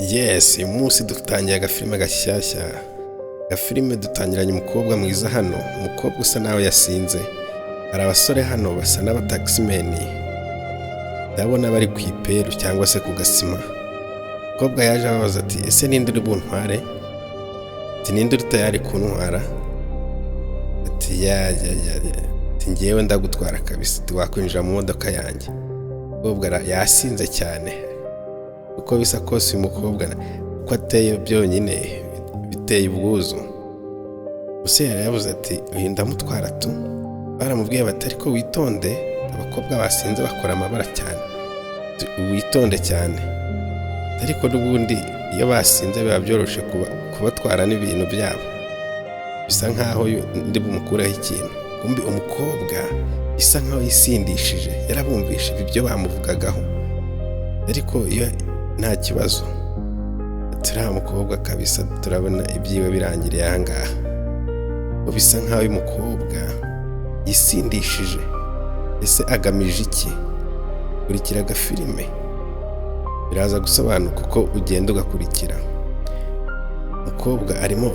Yes, uyu munsi dutangiye agafilime gashyashya. Agafilime dutangiranye umukobwa mwiza hano, umukobwa usa naho yasinze. Hari abasore hano basa n'abataximen, ndabona bari ku iperu cyangwa se ku gasima. Umukobwa yaje ababaza ati: "Ese ninde uri buntware?" Ati: "Ninde uri tayari kuntwara?" Ati: "Ya ya ya ya." Ati: "Ngewe ndagutwara kabisa." Ati: "Wakwinjira mu modoka yanjye." Umukobwa yasinze cyane. Uko bisa kose uyu mukobwa uko ateye byonyine biteye ubwuzu. Umusore yari yavuze ati: "Uyu ndamutwara tu." Baramubwiye bati: "Ariko witonde, abakobwa basinze bakora amabara cyane. Witonde cyane." Ariko n'ubundi iyo basinze biba byoroshye kubatwara n'ibintu byabo. Bisa nkaho ndi bumukureho ikintu. Kumbi umukobwa bisa nkaho yisindishije, yarabumvishe ibyo bamuvugagaho. Ariko iyo nta kibazo. Turiya mukobwa kabisa turabona ibyiwe birangiriye aha ngaha. Bisa nkaho uyu mukobwa yisindishije. Ese agamije iki? Kurikira agafilime biraza gusobanuka uko ugenda ugakurikira. Umukobwa arimo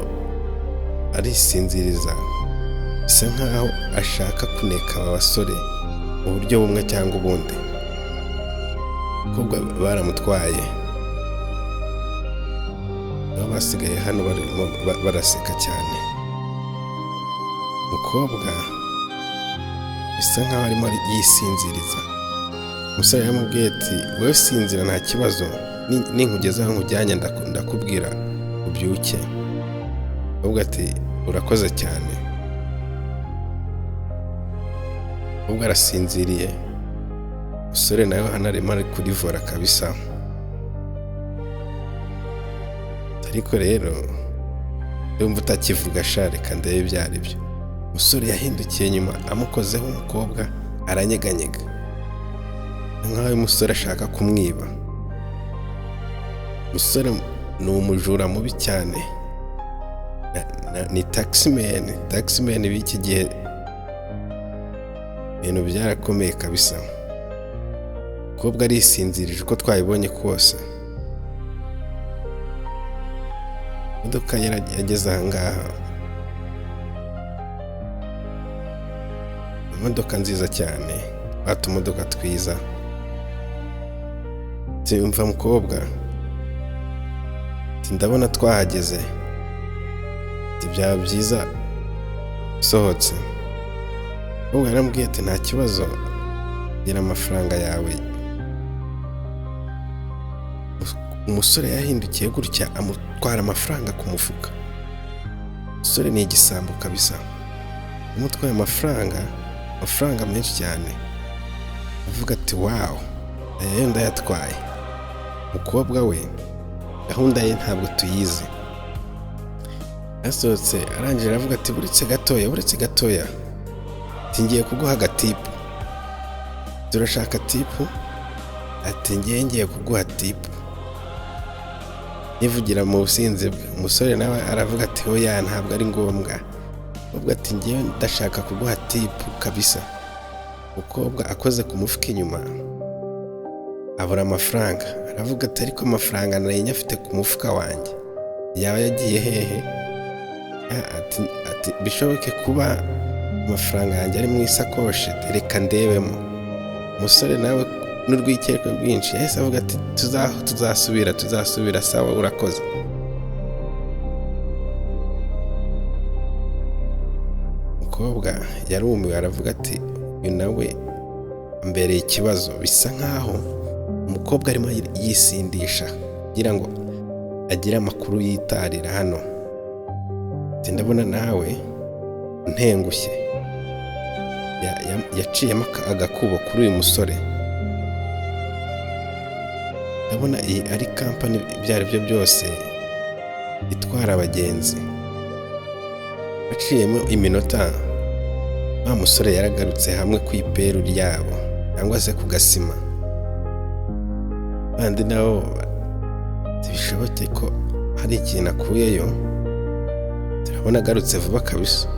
arisinziriza, bisa nkaho ashaka kuneka aba basore mu buryo bumwe cyangwa ubundi. Umukobwa baramutwaye, nabo basigaye hano barimo baraseka cyane. Umukobwa bisa nkaho arimo yisinziriza. Umusore yaramubwiye ati: "Wowe sinzira, nta kibazo, ninkugeza aho nkujyanye ndakubwira ubyuke." Umukobwa ati: "Urakoze cyane." Umukobwa arasinziriye, umusore nawe hano arimo ari kurivora kabisa. Ariko rero ndumva utakivuga sha, reka ndebe ibyo ari byo. Umusore yahindukiye nyuma amukozeho, umukobwa aranyeganyega nkaho uyu musore ashaka kumwiba. Umusore ni umujura mubi cyane, ni taximan. Taximan b'iki gihe ibintu byarakomeye kabisa. Umukobwa arisinzirije uko twabibonye kose. Imodoka yageze aha ngaha, imodoka nziza cyane, twa tumodoka twiza. Ati: "Umva mukobwa," ati: "ndabona twahageze." Ati: "Byaba byiza usohotse." Umukobwa yaramubwiye ati: "Nta kibazo, gira amafaranga yawe." Umusore yahindukiye gutya amutwara amafaranga ku mufuka. Umusore ni igisambo kabisa, amutwaye amafaranga, amafaranga menshi cyane. Avuga ati: "Wow, aya yo ndayatwaye." Umukobwa we gahunda ye ntabwo tuyizi. Yasohotse arangije aravuga ati: "Buretse gatoya, buretse gatoya." Ati: "Ngiye kuguha agatip. Turashaka tip?" Ati: "Ngiye kuguha tip." Yivugira mu businzi bwe. Umusore nawe aravuga ati: "Oya, ntabwo ari ngombwa." Umukobwa ati: "Ngewe ndashaka kuguha tip kabisa." Umukobwa akoze ku mufuka inyuma abura amafaranga. Aravuga ati: "Ariko amafaranga nari nyafite ku mufuka wanjye, yaba yagiye hehe?" Ati: "Bishoboke kuba amafaranga yanjye ari mu isakoshi, reka ndebemo." Umusore nawe n'urwikekwe rwinshi yahise avuga ati: "Tuzasubira, tuzasubira, sawa, urakoze." Umukobwa yarumiwe aravuga ati: "Uyu nawe ambereye ikibazo." Bisa nkaho umukobwa arimo yisindisha kugira ngo agire amakuru yitarira hano. Ati: "Ndabona nawe ntengushye." Yaciyemo agakubo kuri uyu musore. Ndabona iyi ari kampani ibyo ari byo byose itwara abagenzi. Haciyemo iminota, wa musore yaragarutse hamwe ku iperu ryabo cyangwa se ku gasima. Bandi nabo bishoboke ko hari ikintu akuyeyo, turabona agarutse vuba kabisa.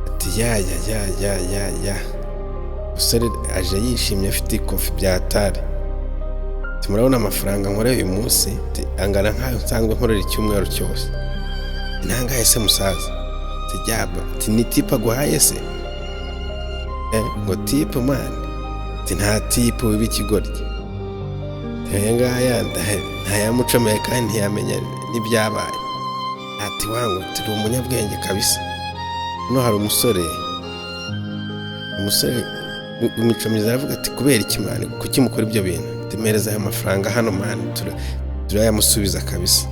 Ati: "Ya ya ya ya ya ya." Umusore aje yishimye afite ikofi bya tari. Murabona amafaranga nkoreye uyu munsi angana nk'ayo nsanzwe nkorera icyumweru cyose. Nangahe se musaza? Ati ni tip aguhaye se? Ngo tip man? Nta tip, wiba ikigoryi. Aya ngaya ntayamucomeye kandi ntiyamenya n'ibyabaye. Ati wangu, turi umunyabwenge kabisa. Hano hari umusore w'imico myiza, aravuga ati kubera iki man, kuki mukora ibyo bintu? Mpereza aya mafaranga hano man, turayamusubiza kabisa.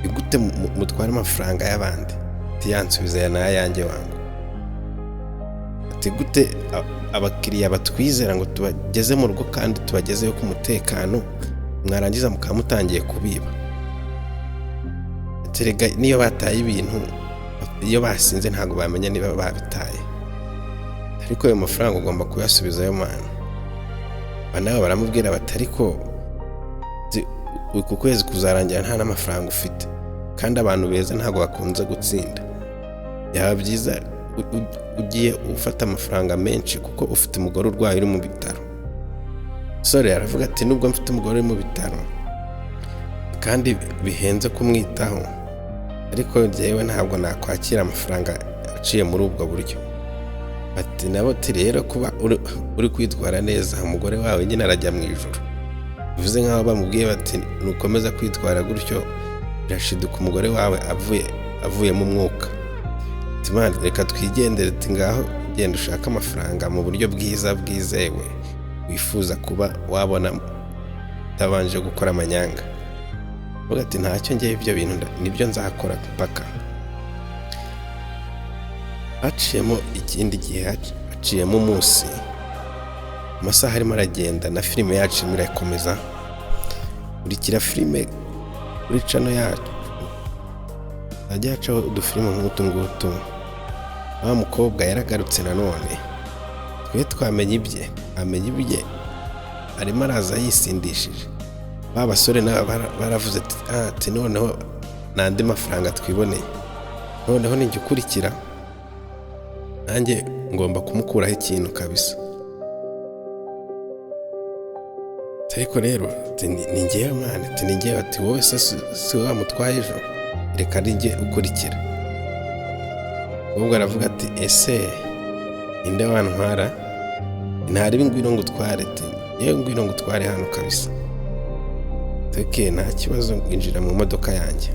Ni gute mutwara amafaranga y'abandi? Yansubiza aya ni ayanjye wangu. Ati gute abakiriya batwizera ngo tubageze mu rugo kandi tubagezeyo ku mutekano, mwarangiza mukaba mutangiye kubiba? Ati niyo bataye ibintu, iyo basinze ntabwo bamenya niba babitaye, ariko ayo mafaranga ugomba kuyasubizayo man. Nawe baramubwira bati ariko uku kwezi kuzarangira nta n'amafaranga ufite, kandi abantu beza ntabwo bakunze gutsinda. Byaba byiza ugiye ufata amafaranga menshi kuko ufite umugore urwaye uri mu bitaro. Umusore aravuga ati nubwo mfite umugore uri mu bitaro kandi bihenze kumwitaho, ariko njyewe ntabwo nakwakira amafaranga aciye muri ubwo buryo. Bati nabo rero kuba uri kwitwara neza, umugore wawe nyine arajya mu ijoro. Bivuze nk'aho bamubwiye bati nukomeza kwitwara gutyo birashiduka umugore wawe avuyemo umwuka. Reka twigendere, ngaho genda ushake amafaranga mu buryo bwiza bwizewe wifuza kuba wabona utabanje gukora amanyanga. Avuga ati ntacyo ngewe ibyo bintu nibyo nzakora paka. Haciyemo ikindi gihe, haciyemo umunsi, amasaha arimo aragenda na filime yacu irimo irakomeza. Kurikira filime kuri channel yacu, hajya hacaho udufilime nk'utu ngutu. Wa mukobwa yaragarutse nanone, twe twamenye ibye, amenya ibye, arimo araza yisindishije. Ba basore nabo baravuze ati noneho n'andi mafaranga twiboneye, noneho nijya ukurikira nanjye ngomba kumukuraho ikintu kabisa. Ariko rero ni ngewe mwana, ni ngewe. Ati wowe se si wowe wamutwaye ejo? Reka nijye ukurikira. Umukobwa aravuga ati ese ninde wantwara? Ntaribi ngwino ngutware. Ati yewe ngwino ngutware hano kabisa. Okay, nta kibazo, injira mu modoka yanjye.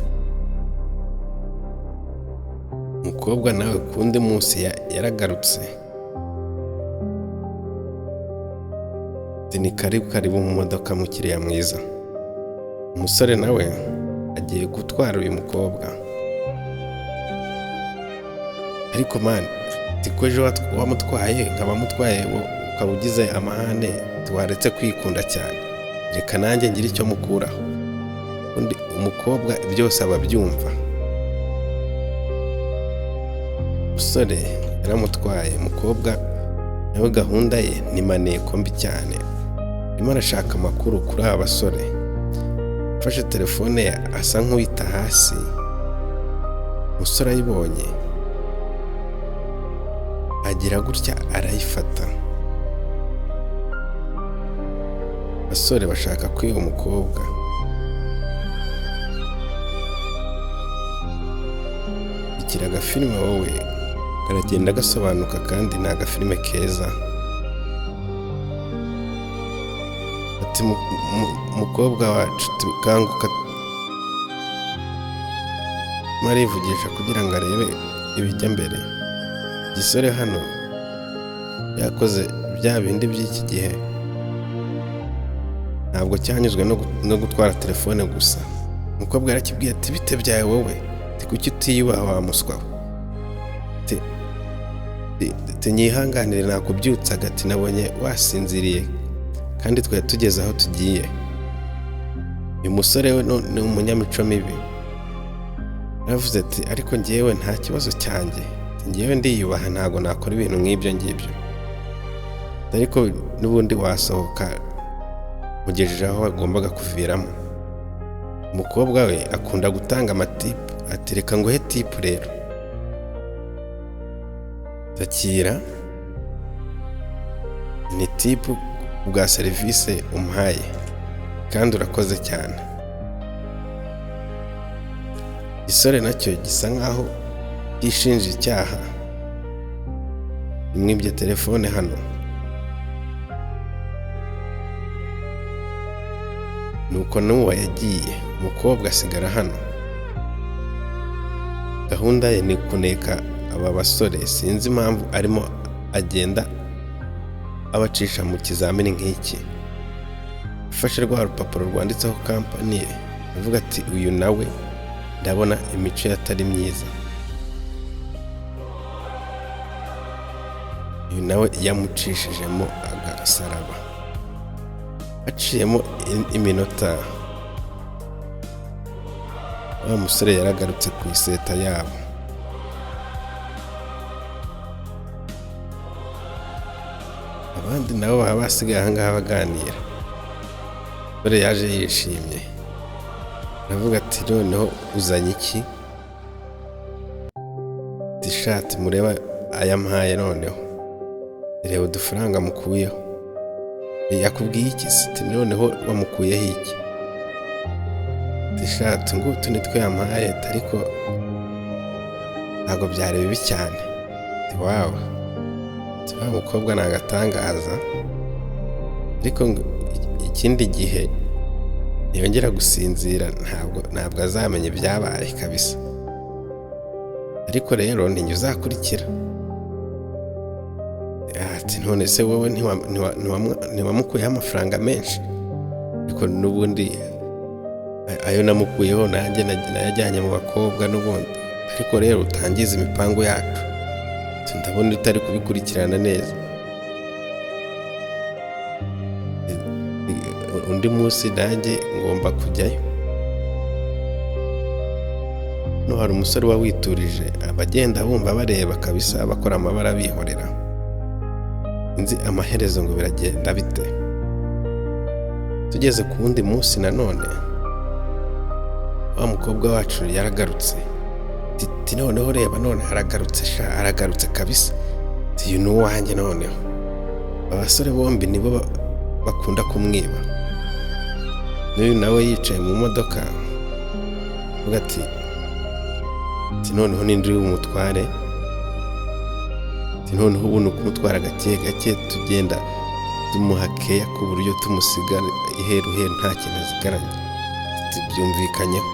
Umukobwa nawe kundi munsi yaragarutse. Ni karibu karibu mu modoka mukiriya mwiza. Umusore nawe agiye gutwara uyu mukobwa. Ariko man, ko ejo wamutwaye nkaba mutwaye ukaba ugize amahane, waretse kwikunda cyane, reka nanjye ngire icyo mukuraho. Undi umukobwa byose aba abyumva. Umusore yaramutwaye, umukobwa nawe gahunda ye ni maneko mbi cyane, arimo arashaka amakuru kuri aba basore. Afashe telefone ye asa nk'uwita hasi, umusore ayibonye agira gutya arayifata. Abasore bashaka kwiba umukobwa. Ikira agafilime wowe karagenda gasobanuka kandi ni agafilime keza. Ati mukobwa wacu kanguka, marivugisha kugira ngo arebe ibijya mbere. Igisore hano yakoze bya bindi by'iki gihe, ntabwo cyanyuzwe no gutwara telefone gusa. Umukobwa yarakibwiye ati bite byawe wowe, kuki utiyubaha wa muswa we? Nyihanganire nakubyutsaga, ati nabonye wasinziriye kandi twari tugeze aho tugiye. Uyu musore we ni umunyamico mibi, yaravuze ati ariko ngewe nta kibazo cyanjye, ngewe ndiyubaha ntabwo nakora ibintu nk'ibyo ngibyo, ariko n'ubundi wasohoka mugejeje aho wagombaga kuviramo. Umukobwa we akunda gutanga amatipu, ati reka nguhe tipu rero, takira ni tipu bwa serivisi umpaye Kandi urakoze cyane. Igisore nacyo gisa nkaho cyishinja icyaha, imwibye telefone hano. Nuko n'uwo yagiye, umukobwa asigara hano. Gahunda ye ni kuneka aba basore, sinzi impamvu arimo agenda abacisha mu kizamini nk'iki. Afashe rwa rupapuro rwanditseho kampani ye, avuga ati uyu nawe ndabona imico ye atari myiza. Uyu nawe yamucishijemo agasaraba. Haciyemo iminota, wa musore yaragarutse ku iseta yabo. Abandi nabo baba basigaye ahangaha baganira. Umusore yaje yishimye, aravuga ati noneho uzanye iki? Ati shati mureba aya mpaye noneho, reba udufaranga mukuyeho. Yakubwiye iki se? Ati noneho wamukuyeho iki? Ati shati ngutu nitwo yampaye, ariko ntabwo byari bibi cyane. Ati wawe, ati wa mukobwa ni agatangaza, ariko ikindi gihe ntiyongera gusinzira, ntabwo azamenya ibyabaye kabisa. Ariko rero ninjye uzakurikira. Ati none se wowe ntiwamukuyeho amafaranga menshi? Ariko n'ubundi ayo namukuyeho nanjye nayajyanye mu bakobwa n'ubundi. Ariko rero utangiza imipango yacu, ndabona utari kubikurikirana neza. Undi munsi nanjye ngomba kujyayo. Hano hari umusore uba witurije, abagenda bumva bareba kabisa, bakora amabara bihorera. Nzi amaherezo ngo biragenda bite. Tugeze ku wundi munsi nanone, wa mukobwa wacu yaragarutse. Ati noneho reba, none aragarutse sha, aragarutse kabisa. Ati uyu ni uwanjye noneho. Abasore bombi nibo bakunda kumwiba. N'uyu nawe yicaye mu modoka, avuga ati noneho ninde uri bumutware? Ati noneho ubu ni ukumutwara gake gake, tugenda tumuha keya ku buryo tumusiga iheru heru nta kintu azigaranye. Ati byumvikanyeho.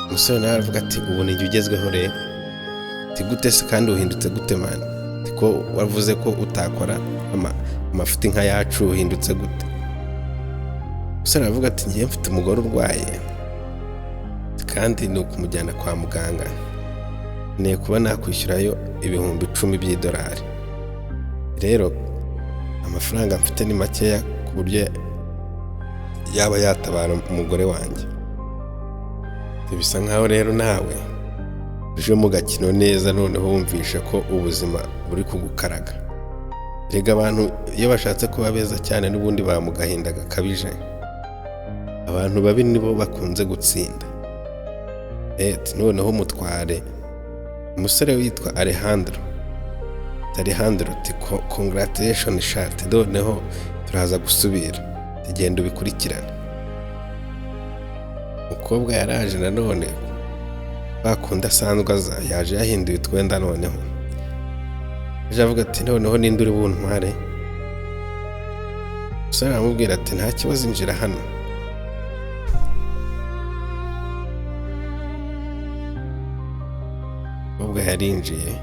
Umusore nawe aravuga ati ubu ni njye ugezweho rero. Ati gute se kandi uhindutse gute mani? Ati ko wavuze ko utakora amafuti nka yacu, uhindutse gute? Umusore aravuga ati ngiye mfite umugore urwaye kandi ni ukumujyana kwa muganga, nkeneye kuba nakwishyurayo 10,000 by'idolari. Rero amafaranga mfite ni makeya ku buryo yaba yatabara umugore wanjye. Bisa nkaho rero nawe uje mu gakino neza, noneho wumvishe ko ubuzima buri kugukaraga. Erega abantu iyo bashatse kuba beza cyane n'ubundi baba mu gahinda gakabije. Abantu babi nibo bakunze gutsinda. Ati noneho mutware. Umusore witwa Alejandro. Alejandro ati congratulation shati, noneho turaza gusubira, tugenda ubikurikirane. Umukobwa yaraje nanone, bakunda asanzwe aza, yaje yahinduye utwenda noneho. Aje avuga ati noneho ninde uri buntware? Umusore aramubwira ati nta kibazo, injira hano. Umukobwa yarinjiye,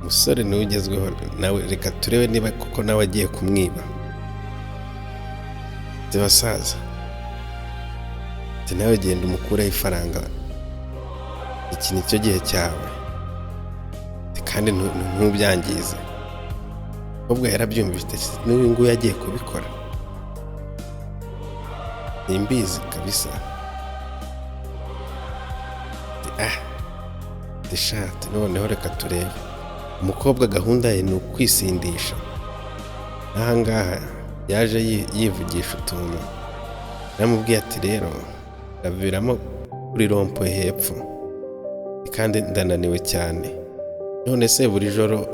umusore niwe ugezweho nawe, reka turebe niba koko nawe agiye kumwiba. Ati basaza, ati nawe genda umukureho ifaranga, iki ni cyo gihe cyawe, kandi ntubyangize. Umukobwa yarabyumvise, n'uyu nguyu agiye kubikora, nimbizi kabisa. Ati shati noneho reka turebe. Umukobwa gahunda ye ni ukwisindisha. N'aha ngaha yaje yivugisha utuntu, yaramubwiye ati rero ndaviramo kuri rompo hepfo kandi ndananiwe cyane. None se buri joro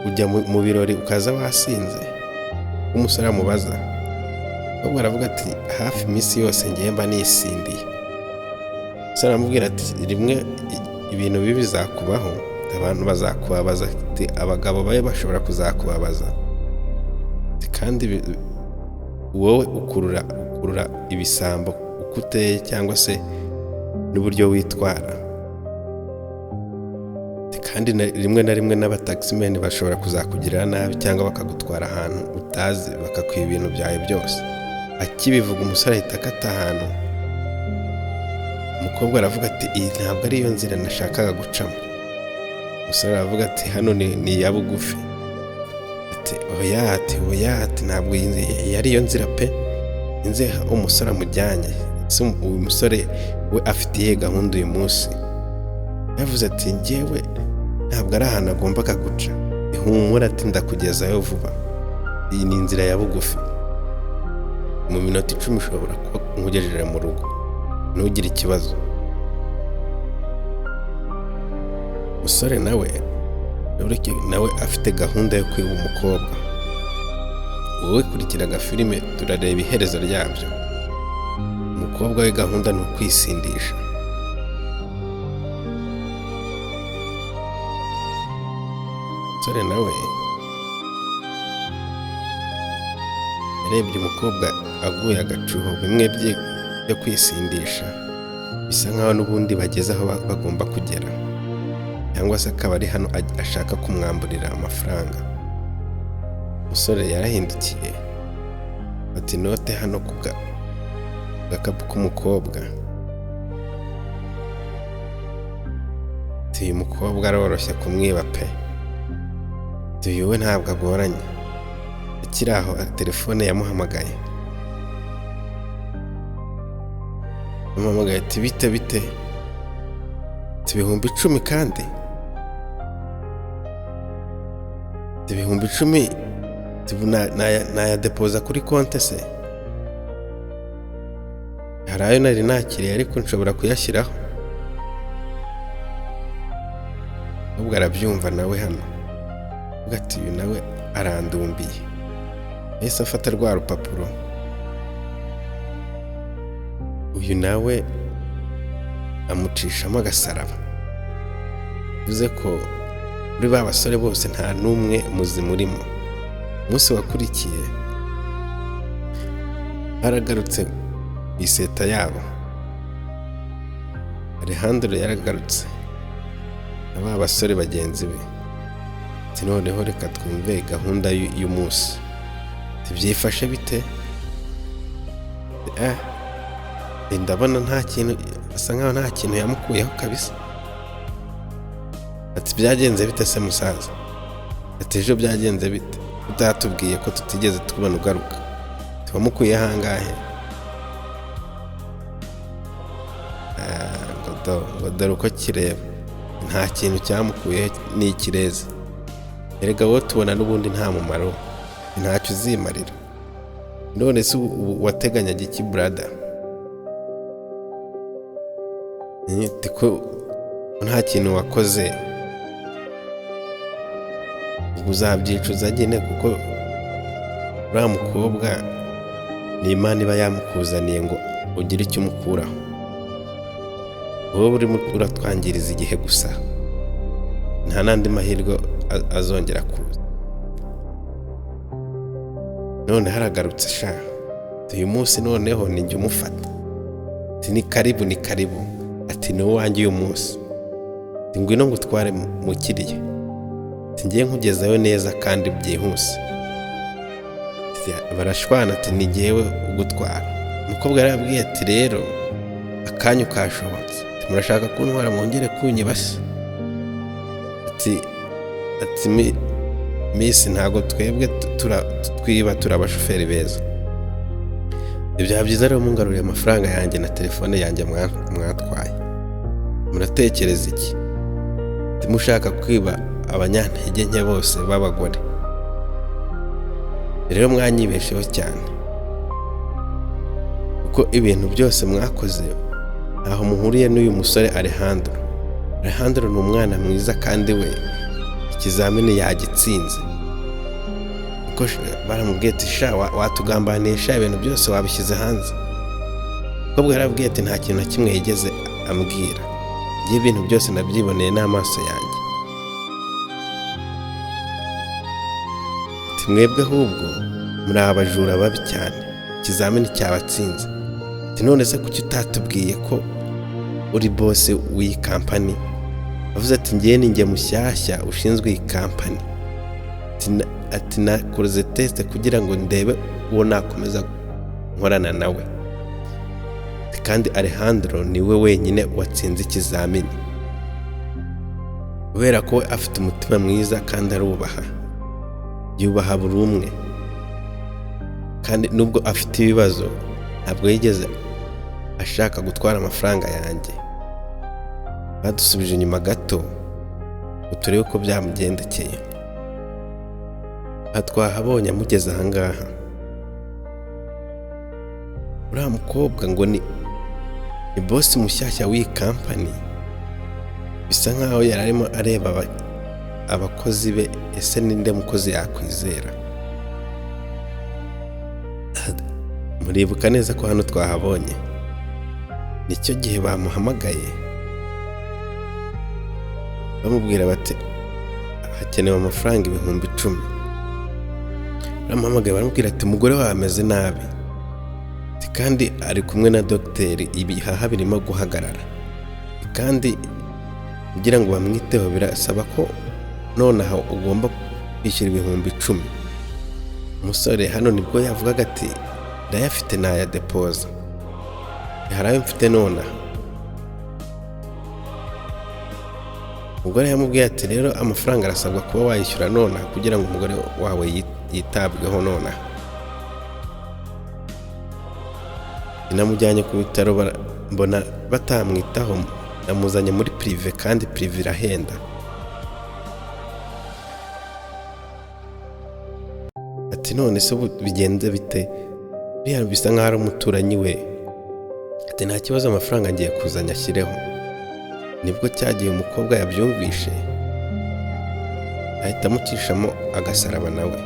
ujya mu birori ukaza wasinze? Umusore amubaza. Umukobwa aravuga ati hafi iminsi yose ngiye mba nisindiye. Umusore aramubwira ati rimwe ibintu bibi bizakubaho, abantu bazakubabaza, ati abagabo babe bashobora kuzakubabaza, kandi wowe ukurura ibisambo uko uteye cyangwa se n'uburyo witwara, kandi rimwe na rimwe n'abatagisimeni bashobora kuzakugirira nabi cyangwa bakagutwara ahantu utazi bakakwiba ibintu byawe byose. Akibivuga umusore ahita akata ahantu. Umukobwa aravuga ati iyi ntabwo ariyo nzira nashakaga gucamo. Umusore aravuga ati hano ni iya bugufi. Ati oya, ati oya, ati ntabwo iyi ari yo nzira pe. Inze umusore amujyanye. Uyu musore we afite iyihe gahunda uyu munsi? Yavuze ati njyewe ntabwo ari ahantu agombaga guca. Ihumura, ati ndakugezayo vuba. Iyi ni inzira ya bugufi. Mu minota 10 ushobora kuba nkugejeje mu rugo. Ntugire ikibazo. Umusore nawe afite gahunda yo kwiba umukobwa. Wowe kurikira agafilime turareba iherezo ryabyo. Umukobwa we gahunda ni ukwisindisha. Umusore nawe yarebye umukobwa aguye agacuho bimwe byo kwisindisha, bisa nkaho n'ubundi bageze aho bagomba kugera, cyangwa se akaba ari hano ashaka kumwamburira amafaranga. Umusore yarahindukiye ati inote hano ku gakapu k'umukobwa. Ati uyu mukobwa aroroshye kumwiba pe. Ati uyu we ntabwo agoranye. Akiri aho telefone yamuhamagaye. Yamuhamagaye ati bite bite? Ati 10,000 kandi? Ati 10,000 nayadepoza kuri konte se? Hari ayo nari nakiriye ariko nshobora kuyashyiraho. Ubwo arabyumva nawe hano. Ubwo ati uyu nawe arandumbiye. Yahise afata rwa rupapuro. Uyu nawe amucishamo agasaraba. Bivuze ko muri ba basore bose nta n'umwe muzima urimo. Umunsi wakurikiye baragarutse ku iseta yabo. Alejandro yaragarutse na ba basore bagenzi be. Ati noneho reka twumve gahunda y'umunsi. Byifashe bite? Ndabona nta kintu, asa nkaho nta kintu yamukuyeho kabisa. Ati byagenze bite se musaza? Ati ejo byagenze bite? Utatubwiye ko tutigeze tubona ugaruka. Tubamukuye ahangahe? Ngo dore uko kireba. Nta kintu cyamukuyeho ni ikirezi. Erega wowe tubona n'ubundi nta mumaro, ntacyo uzimarira. None se wateganyaga iki brother? Ko nta kintu wakoze uzabyicuza nyine, kuko uriya mukobwa ni Imana iba yamukuzaniye ngo ugire icyo umukuraho. Wowe urimo uratwangiriza igihe gusa, nta n'andi mahirwe azongera kuza. None haragarutse sha, uyu munsi noneho ni njye umufata. Ati ni karibu ni karibu, ati ni uwanjye uyu munsi. Ati ngwino ngutware mukiriye. Ati ngiye nkugezayo neza kandi byihuse. Barashwana ati ni jyewe ugutwara. Umukobwa yarabwiye ati rero akanyu kashobotse. Ati murashaka kuntwara mwongere kunyiba se? Ati misi ntago twebwe twiba, turi abashoferi beza. Ibya byiza rero mungaruriye amafaranga yanjye na telefone yanjye mwatwaye. Muratekereza iki? Mushaka kwiba abanyantege nke bose b'abagore. Rero mwanyibesheho cyane, kuko ibintu byose mwakoze aho muhuriye n'uyu musore Alejandro. Alejandro ni umwana mwiza kandi we ikizamini yagitsinze. Ko baramubwiye ati: "Sha, watugambanisha, ibintu byose wabishyize hanze." Umukobwa yarabwiye ati: "Nta kintu na kimwe yigeze ambwira, njye ibintu byose nabyiboneye n'amaso yanjye." Ati: "Mwebwe ahubwo muri abajura babi cyane, ikizamini cyabatsinze." Ati: "None se kuki utatubwiye ko uri boss w'iyi kampani?" Avuze ati: "Ngewe ni njye mushyashya ushinzwe iyi kampani." Ati: "Nakoze test kugira ngo ndebe uwo nakomeza nkorana nawe." Ati: "Kandi Alejandro niwe wenyine watsinze ikizamini kubera ko we afite umutima mwiza kandi arubaha, yubaha buri umwe, kandi nubwo afite ibibazo ntabwo yigeze ashaka gutwara amafaranga yanjye." Badusubije inyuma gato ngo turebe uko byamugendekeye. Aha twahabonye amugeze ahangaha, uriya mukobwa ngo ni boss mushyashya w'iyi kampani. Bisa nkaho yari arimo areba abakozi be, ese ninde mukozi yakwizera? Muribuka neza ko hano twahabonye nicyo gihe bamuhamagaye bamubwira bati: "Hakenewe amafaranga 10,000." Baramuhamagaye baramubwira ati: "Umugore wawe ameze nabi." Ati: "Kandi ari kumwe na dogiteri, ibihaha birimo guhagarara, kandi kugira ngo bamwiteho birasaba ko nonaha ugomba kwishyura 10,000." Umusore hano nibwo yavugaga ati: "Ndayafite, nayadepoza, hari ayo mfite nonaha." Umugore yamubwiye ati: "Rero amafaranga arasabwa kuba wayishyura nonaha kugira ngo umugore wawe yitabweho nonaha." Namujyanye ku bitaro, mbona batamwitaho, namuzanye muri privé, kandi privé irahenda. Ati: "None se ubu bigenze bite?" Buriya bisa nkaho ari umuturanyi we. Ati: "Nta kibazo, amafaranga ngiye kuzanya ashyireho." Nibwo cyagiye umukobwa yabyumvishe ahita amucishamo agasaraba nawe.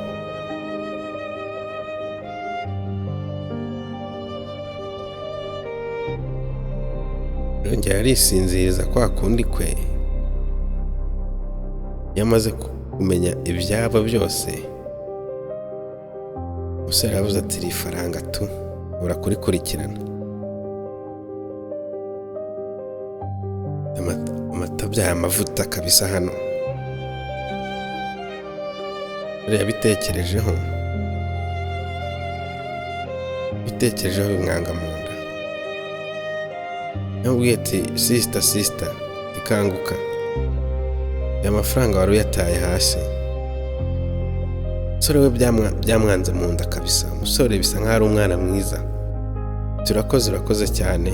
Yongera arisinziriza kwa kundi kwe. Iyo amaze kumenya ibyabo byose, umusore yaravuze ati: "Iri faranga tu urakurikurikirana." Amata abyaye amavuta kabisa. Hano yabitekerejeho, bitekerejeho bimwanga mu nda. Yamubwiye ati: "Sister, sister, tikanguka, aya mafaranga wari uyataye hasi." Umusore we byamwanze mu nda kabisa. Umusore bisa nkaho ari umwana mwiza. "Turakoze, urakoze cyane,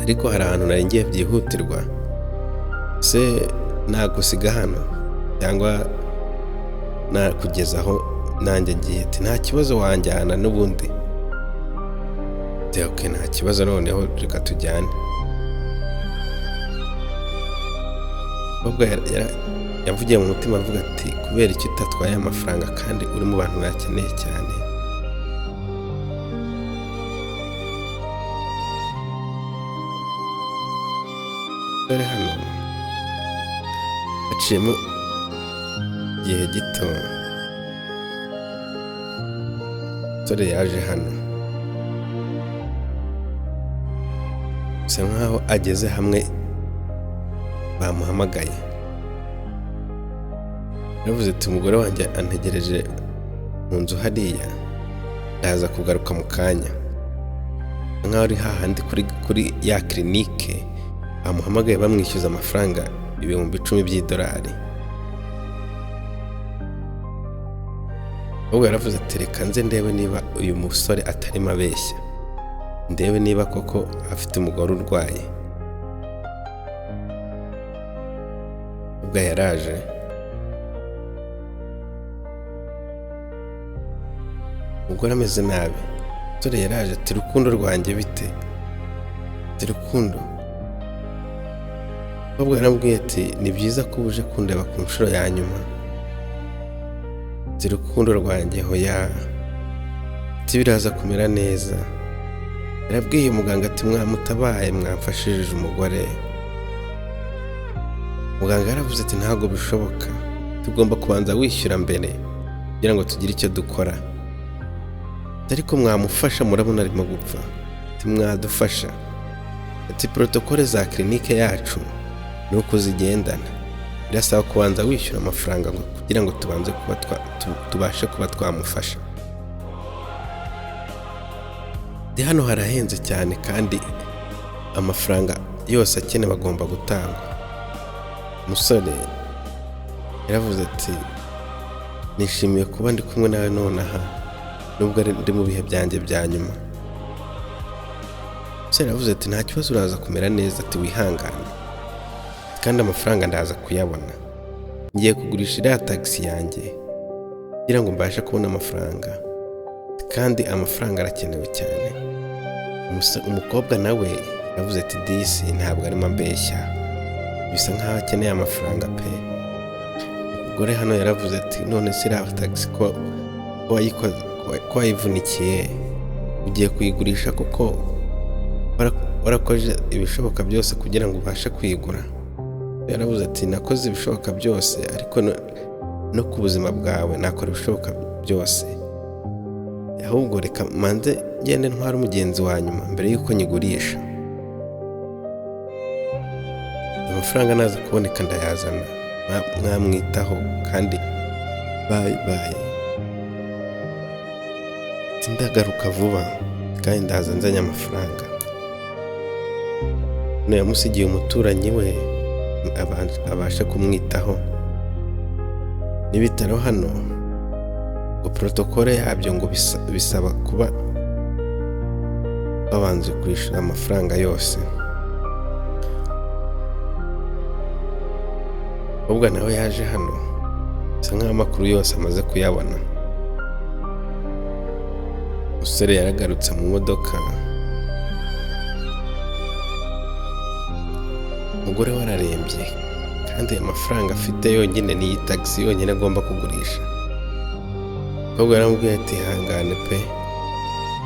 ariko hari ahantu nari ngiye byihutirwa, se nagusiga hano cyangwa nakugeza aho nanjye ngiye?" Ati: "Nta kibazo, wanjyana n'ubundi." Ati: "Okay, nta kibazo, noneho reka tujyane." Umukobwa yavugiye mu mutima avuga ati: "Kubera icyo utatwaye amafaranga kandi uri mu bantu bayakeneye cyane?" Dore hano haciyemo igihe gito, umusore yaje hano bisa nkaho ageze hamwe bamuhamagaye. Yaravuze ati: "Umugore wanjye antegereje mu nzu hariya, ndaza kugaruka mu kanya." Nkaho ari hahandi kuri ya kirinike bamuhamagaye bamwishyuza amafaranga 10,000 by'idolari. Ahubwo yaravuze ati: "Reka nze ndebe niba uyu musore atarimo abeshya, ndebe niba koko afite umugore urwaye." Ubwo yaraje umugore ameze nabi. Umusore yaraje ati: "Rukundo rwanjye, bite?" Ati: "Rukundo." Umukobwa yaramubwiye ati: "Ni byiza ko uje kundeba ku nshuro ya nyuma." Ati rukundo rwanjye, hoya, ati biraza kumera neza. Yarabwiye muganga ati mwamutabaye, mwamfashije umugore. Muganga yaravuze ati ntabwo bishoboka, tugomba kubanza wishyura mbere kugira ngo tugire icyo dukora. Ariko mwamufasha, murabona arimo gupfa, ati mwadufasha. Ati protokole za kirinike yacu ni uko zigendana, birasaba kubanza wishyura amafaranga kugira ngo tubanze kuba tubashe kuba twamufasha. Hano harahenze cyane kandi amafaranga yose akenewe agomba gutangwa. Umusore yaravuze ati nishimiye kuba ndi kumwe nawe nonaha nubwo ndi mu bihe byanjye bya nyuma. Umusore yaravuze ati nta kibazo, uraza kumera neza, ati wihangane kandi amafaranga ndaza kuyabona, ngiye kugurisha iriya tagisi yanjye kugira ngo mbashe kubona amafaranga, kandi amafaranga arakenewe cyane. Umukobwa nawe yavuze ati disi ntabwo arimo ambeshya, bisa nkaho akeneye amafaranga pe. Umugore hano yaravuze ati none se iriya tagisi ko wayivunikiye ugiye kuyigurisha kuko warakoze ibishoboka byose kugira ngo ubashe kuyigura. Yaravuze ati nakoze ibishoboka byose, ariko no ku buzima bwawe nakora ibishoboka byose, ahubwo reka manze ngende ntware umugenzi wa nyuma mbere y'uko nyigurisha. Amafaranga naza kuboneka ndayazana, mwamwitaho kandi bayi bayi, ndagaruka vuba kandi ndaza nzanye amafaranga. None yamusigiye umuturanyi we abasha kumwitaho. N'ibitaro hano ngo protokole yabyo ngo bisaba kuba babanje kwishyura amafaranga yose. Ubwo nawe yaje hano bisa nkaho amakuru yose amaze kuyabona. Umusore yaragarutse mu modoka, umugore we ararembye kandi amafaranga afite yonyine ni iyi tagisi yonyine agomba kugurisha. Umukobwa yaramubwiye ati ihangane pe,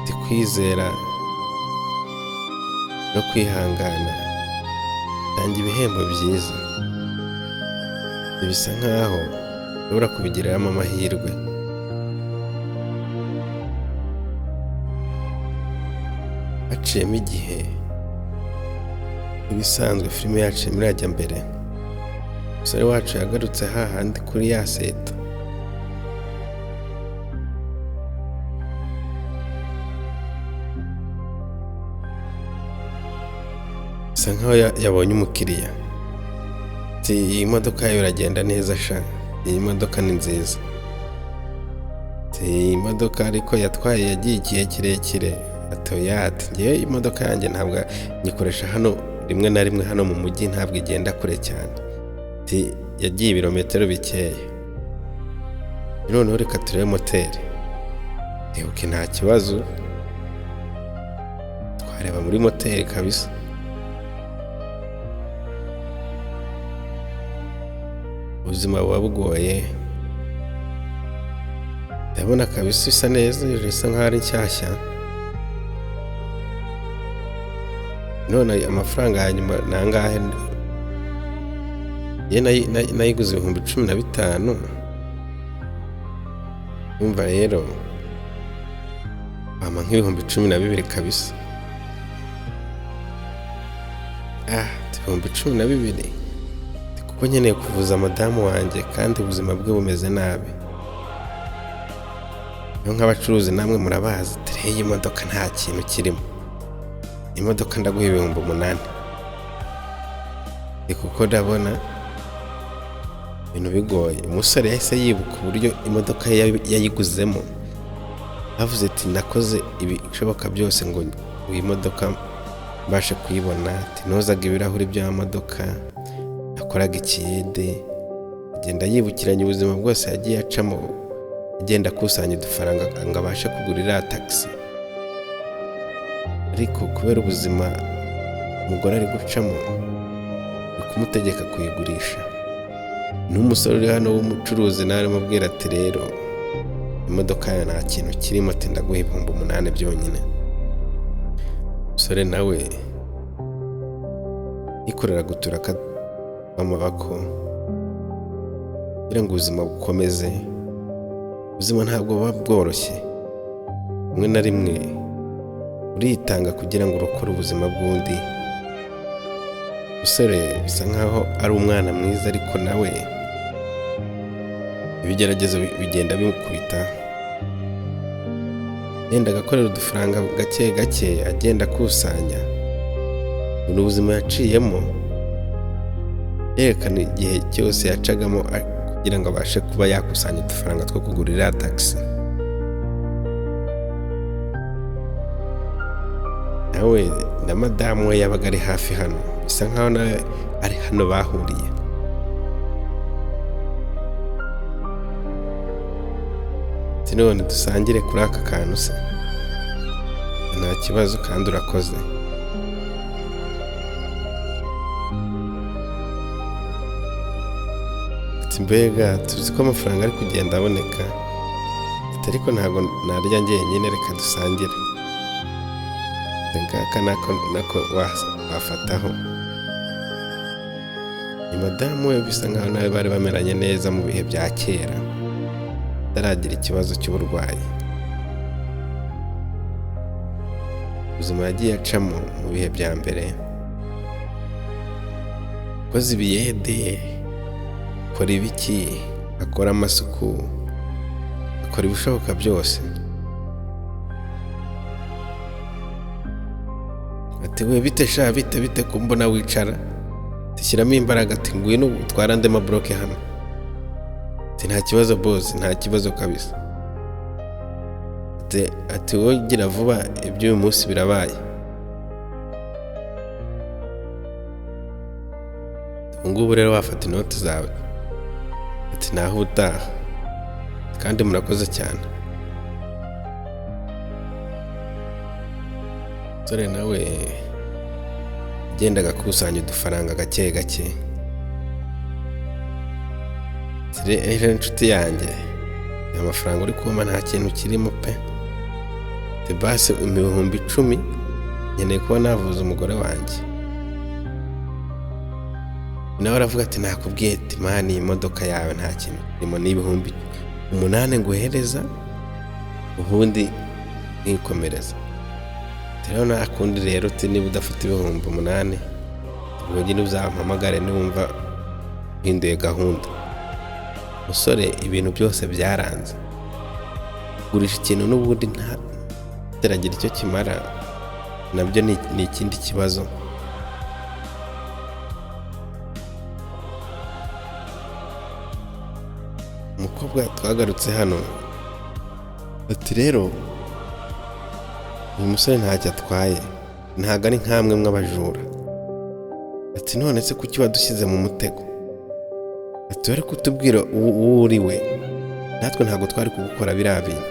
ati kwizera no kwihangana tanga ibihembo byiza, bisa nkaho ushobora kubigiriramo amahirwe. Haciyemo igihe, ibisanzwe filime yacu irimo irajya mbere. Umusore wacu yagarutse hahandi kuri ya seta. Bisa nkaho yabonye umukiriya. Ati iyi modoka yawe iragenda neza sha, iyi modoka ni nziza. Ati iyi modoka ariko yatwaye yagiye igihe kirekire. Ati oya, ati ngewe imodoka yanjye ntabwo nyikoresha hano rimwe na rimwe hano mu mujyi, ntabwo igenda kure cyane. Ati yagiye ibirometero bikeya. Noneho reka turebe moteri. Oke nta kibazo, twareba muri moteri kabisa. Ubuzima buba bugoye, ndabona kabisa isa neza, isa nkaho ari nshyashya. None amafaranga ya nyuma ni angahe? Nayiguze 15,000. Urumva rero wampa nk'12,000 kabisa. 12,000 kuko nkeneye kuvuza madamu wanjye kandi ubuzima bwe bumeze nabi. Niyo nk'abacuruzi namwe murabazi, tereye imodoka nta kintu kirimo, imodoka ndaguha 8,000. Ni kuko ndabona ibintu bigoye. Umusore yahise yibuka uburyo imodoka yayiguzemo, avuze ati nakoze ibishoboka byose ngo iyi modoka mbashe kuyibona. Ati nozaga ibirahuri by'amamodoka, nakoraga ikiyede. Agenda yibukiranya ubuzima bwose yagiye acamo, agenda akusanya udufaranga ngo abashe kugura iriya tagisi. Ariko kubera ubuzima umugore ari gucamo, ni kumutegeka kuyigurisha. N'umusore uri hano w'umucuruzi nawe aramubwira ati rero Imodoka yawe nta kintu kirimo, ati ndaguha 8000 byonyine. Umusore nawe yikorera gutura amaboko kugira ngo ubuzima bukomeze. Ubuzima ntabwo buba bworoshye, rimwe na rimwe uritanga kugira ngo urokore ubuzima bw'undi. Umusore bisa nkaho ari umwana mwiza, ariko nawe ibigeragezo bigenda bimukubita, agenda agakorera udufaranga gake gake, agenda akusanya. Ni ubuzima yaciyemo, yerekana igihe cyose yacagamo kugira ngo abashe kuba yakusanya udufaranga two kugura iriya tagisi. Nawe na madamu we yabaga ari hafi hano, bisa nkaho nawe ari hano bahuriye. Ati none dusangire kuri aka kantu se? Nta kibazo kandi urakoze. Ati mbega tuzi ko amafaranga ari kugenda aboneka, ati ariko ntabwo narya njyenyine, reka dusangire. Ngaka nako wafataho. Ni madamu we bisa nkaho nawe bari bameranye neza mu bihe bya kera, ataragira ikibazo cy'uburwayi. Ubuzima yagiye acamo mu bihe bya mbere, akoze ibiyede, akora ibiki, akora amasuku, akora ibishoboka byose. Ati we bite sha, bite bite ko mbona wicara? Shyiramo imbaraga, ati ngwino utware andi mabloke hano. Ati nta kibazo boss, nta kibazo kabisa. Ati wowe gira vuba, iby'uyu munsi birabaye. Ubu ngubu rero wafata inoti zawe. Ati naho ubutaha, kandi murakoze cyane. Umusore nawe yagendaga akusanya udufaranga gake gake. Rero inshuti yanjye, aya mafaranga uri kumpa nta kintu kirimo pe. Basi 10,000 nkeneye kuba navuza umugore wanjye. Nawe aravuga ati nakubwiye ati mani iyi modoka yawe nta kintu kirimo, ni 8000 nguhereza ubundi nkikomereza. Rero nta kundi rero, uti niba udafite 8000 ubwo nyine uzampamagare niwumva uhinduye gahunda. Musore ibintu byose byaranze, kugurisha ikintu n'ubundi nta kitaragira icyo kimara nabyo ni ikindi kibazo. Umukobwa twagarutse hano ati rero uyu musore ntacyo atwaye, ntabwo ari nkamwe mw'abajura. Ati none se kuki wadushyize mu mutego? Ati wari kutubwira uwo uri we, natwe ntabwo twari kugukora biriya bintu.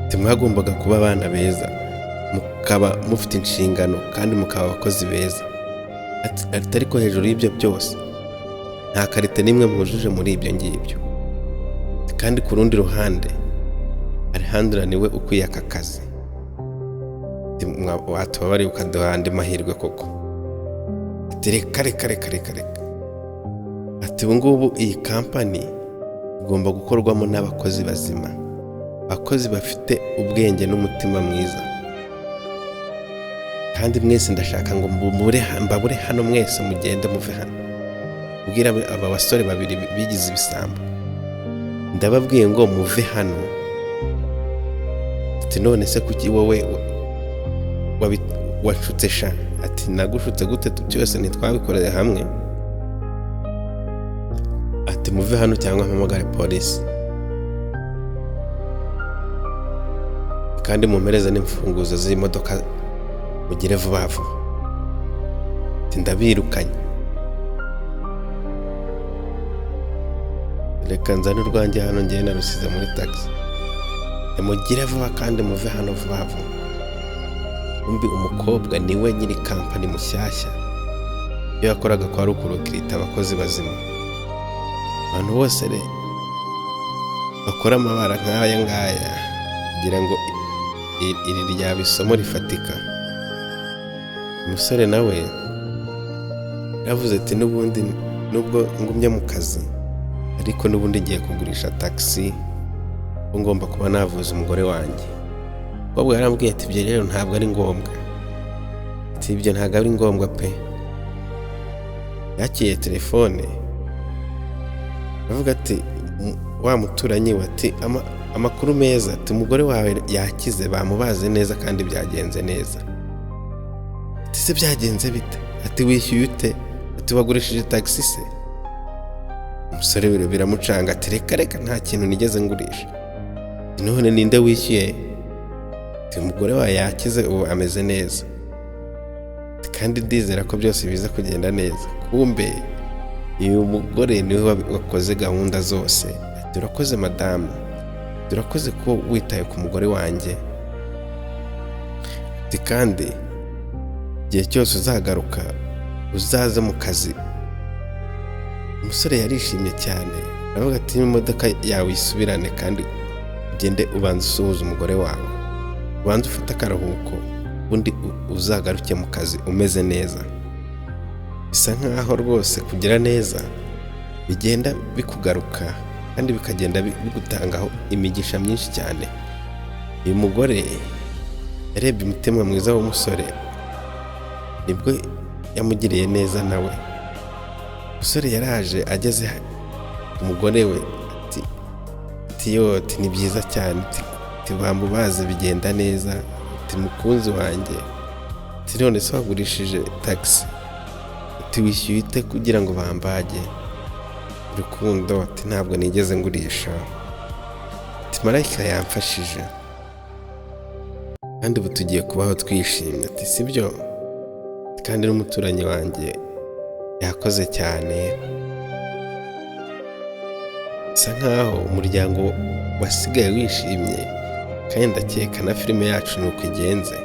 Ati mwagombaga kuba abana beza, mukaba mufite inshingano kandi mukaba abakozi beza. Ati ariko hejuru y'ibyo byose nta karite n'imwe mwujuje muri ibyo ngibyo. Kandi ku rundi ruhande Alejandra niwe ukwiye aka kazi, watubabariye ukaduha andi mahirwe koko. Ati reka reka reka reka reka. Ati ubu ngubu iyi kampani igomba gukorwamo n'abakozi bazima, abakozi bafite ubwenge n'umutima mwiza. Kandi mwese ndashaka ngo mbabure hano mwese mugende muve hano. Ubwira aba basore babiri bigize ibisambo, ndababwiye ngo muve hano. Ati none se kuki wowe washutse sha? Ati nagushutse gute? Byose ntitwabikoreye hamwe. Ati muve hano cyangwa mpamagare polisi, kandi mumpereze n'imfunguzo z'imodoka mugire vuba vuba. Ati ndabirukanye, reka nzane urwanjye hano ngewe narusize muri tagisi. Mugire vuba kandi muve hano vuba vuba. Umbi umukobwa niwe nyiri kampani mushyashya, iyo yakoraga kwa rukurukirita abakozi bazima. Abantu bose Bakora amabara nk'aya ngaya kugira ngo iri ryaba isomo rifatika. Umusore nawe yaravuze ati: "N'ubundi nubwo ngumye mu kazi, ariko n'ubundi ngiye kugurisha taxi, ko ngomba kuba navuza umugore wanjye." Umukobwa yarambwiye ati: "Ibyo rero ntabwo ari ngombwa." Ati: "Ibyo ntabwo ari ngombwa pe." Yakiriye telefone, aravuga ati wa muturanyi we ati: "Amakuru meza," ati: "Umugore wawe yakize, bamubaze neza kandi byagenze neza." Ati: "Se byagenze bite?" Ati: "Wishyuye ute?" Ati: "Wagurishije taxi se?" Umusore biramucanga, ati: "Reka reka, nta kintu nigeze ngurisha. None ninde wishyuye?" Ati: "Umugore wawe yakize, ubu ameze neza." Ati: "Kandi ndizera ko byose biza kugenda neza." Kumbe uyu mugore niwe wakoze gahunda zose. Ati: "Urakoze madamu, urakoze ko witaye ku mugore wanjye." Ati: "Kandi igihe cyose uzagaruka uzaze mu kazi." Umusore yarishimye cyane, aravuga ati: "Imodoka yawe isubirane, kandi ugende ubanze usuhuze umugore wawe, ubanze ufate akaruhuko, ubundi uzagaruke mu kazi umeze neza." Bisa nkaho rwose kugira neza bigenda bikugaruka kandi bikagenda bigutangaho imigisha myinshi cyane. Uyu mugore yarebye umutima mwiza w'umusore, nibwo yamugiriye neza nawe. Umusore yaraje, ageze ku mugore we ati: "Yo," ati: "ni byiza cyane," ati: "bamubaze bigenda neza," ati: "mukunzi wanjye," ati: "none se wagurishije taxi?" Ati: "Wishyuye ute kugira ngo bambage?" "Urukundo," ati: "ntabwo nigeze ngurisha," ati: "marayika yamfashije, kandi ubu tugiye kubaho twishimye." Ati: "Sibyo kandi n'umuturanyi wanjye yakoze cyane." Bisa nkaho umuryango wasigaye wishimye, kandi ndakeka na filime yacu ni uko igenze.